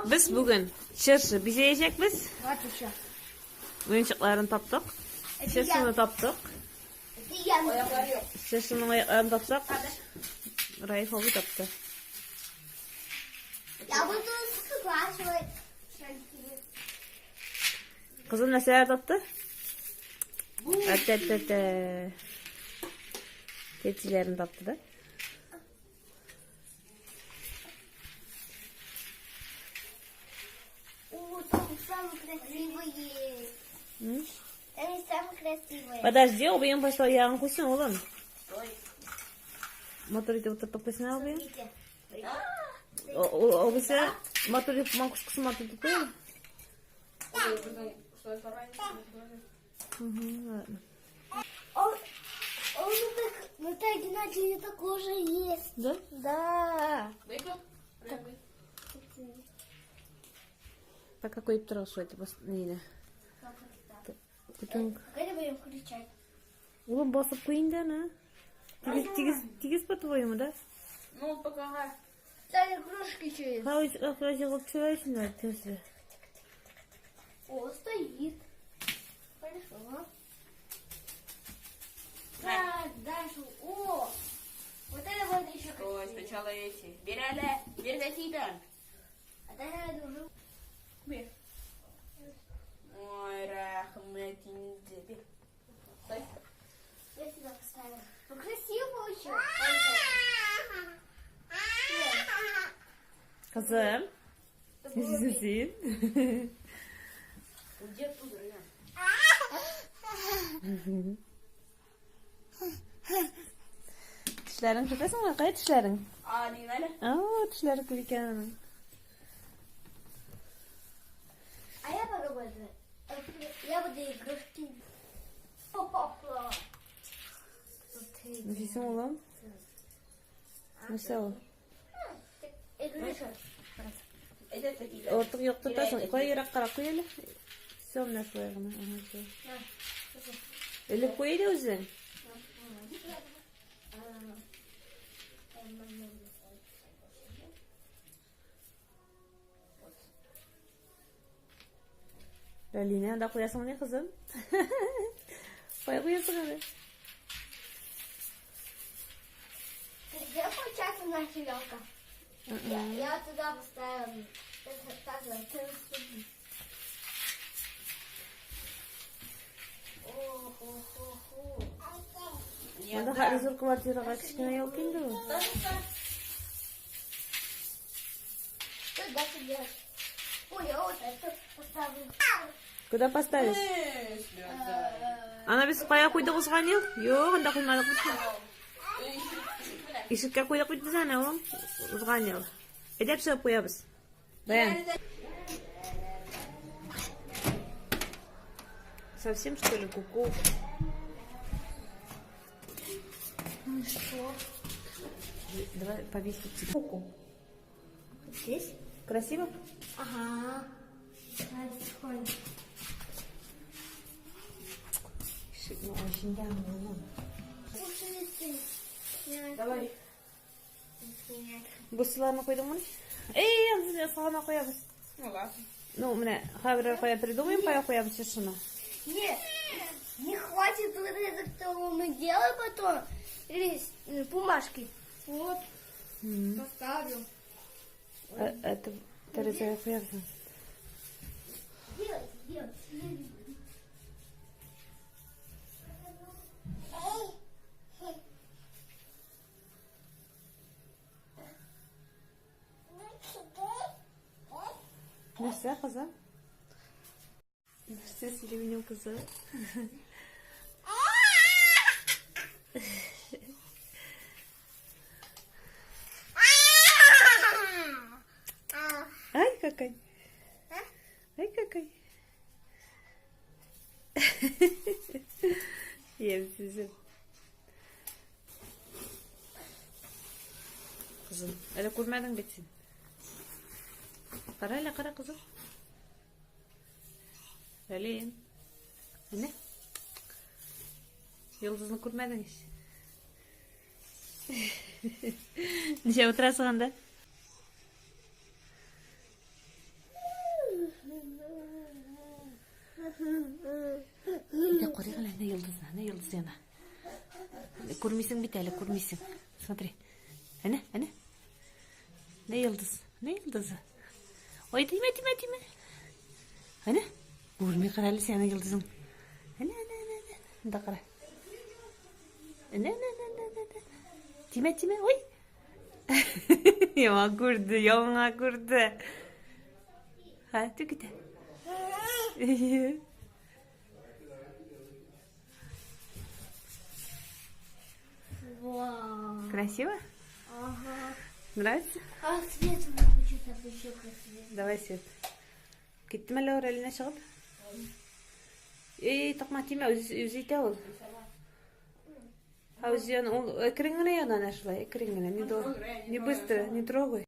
Без бүген чыршы бизәячәкбез. Вот еще. Уенчыкларын таптык. Чыршыны таптык. Чыршының аякларын тапсак, Раиф абый тапты. Я буду сглаживать. Кызым нәрсәләр тапты? Әтә-тә-тә. Тәтиләрен тапты да. О, там самые красивые. М? Они самые красивые. Подожди, абыең башта аягын куйсын, улым. Матур итеп утыртып куйсын, абыең. Смотрите. Абыйсы матур итеп макушкасын матур итеп куя. Угу, ладно. Он так, Наталья Геннадьевна такой же есть. Да? Да. Пока куеп тора шулай итеп нигә. Көтен. Когда будем включать? Улым басып куй инде аны. Тигез, тигез, тигез по-твоему, да? Ну, пока. Там игрушки еще есть. Хай, җыгылып төшерәсең дә төсле. О, стоит. Хорошо. Так, дальше. О, вот это вот еще Ой, красивее. сначала эти. Бери, бери какие-то. А дальше я уже... Бер. Ой, рәхмәт инде. Бер. Стой. Я сюда поставила. Ну, красиво получилось. Кызым. Нәрсәсең син? Уйди оттуда, Раян. Тешләрең тотасыңмы? Кая тешләрең? А, не надо? Aa, тешләре күп икән аның. А я попробую. Я буду игрушки. Хо-хо-хо. Нәрсәсең, улым? Нәрсә ул? Игрушка. Это такие. Артык юк тотасың. Кая ераккарак куй әле. Всё, менә шулай гына. Ага, всё. Элеп куй әле үзең. Рәлинә, анда куясың ни, кызым? Кая куясың әле? Где получается наша елка? Я туда поставила. Это так же, О-хо-хо-хо. Монда хәзер зур квартирага кечкенә елка инде ул. Что дальше делать? Ой, я вот это поставлю. Куда поставишь? Ана без кая куйдык узган ел? Юк, анда куймадык бит. Ишеккә куйдык бит без аны, улым. Узган ел. Әйдәп чыгып куябыз. Даян. Совсем что ли куку? Ну что? Давай повесить тебе. Куку. Здесь? Красиво? Ага. Надо потихоньку. Ну, очень да, улым. Пушистый. Давай. Бусларны куйдыңмы? Эй, аны сагына куябыз. Ну ладно. Ну, менә хәзер кая придумаем, кая куябыз чыршыны. Нет, не хватит вот это, что мы делаем потом. Или бумажки. Вот. Поставлю. Это тәрәзәгә куябыз. Делайте, делайте. Нәрсә, кызым? Нәрсә сөйли минем кызым? Ай, какой. Ай, какой. Ямьсезем. Кызым, әле күрмәдең бит син. Кара әле, кара, кызым. Әлин. Менә. Йолдызны күрмәдең ич. Ничә утырасың анда? Күрмисең бит әле, күрмисең. Смотри. Әнә, әнә. Ни йолдыз? Ни йолдызы? Ой, тимә, тимә, тимә. Әнә. Күрми кара әле синең йолдызың. Әнә, әнә, әнә, әнә. Монда кара. Әнә, әнә, әнә, әнә, әнә. Тимә, тимә, ой. Яңа күрде, яңа күрде. Ха, түк итә. Вау. Красиво? Ага. Нравится? А свет выключи, так еще красивее. Давай свет. Киттеме әллә Рәлинә чыгып? Эй, токма тимә, үзе үзе итә ул. Ә үзе яна, ул әкрен генә яна әнә шулай, әкрен генә, не до, не быстро, не трогай.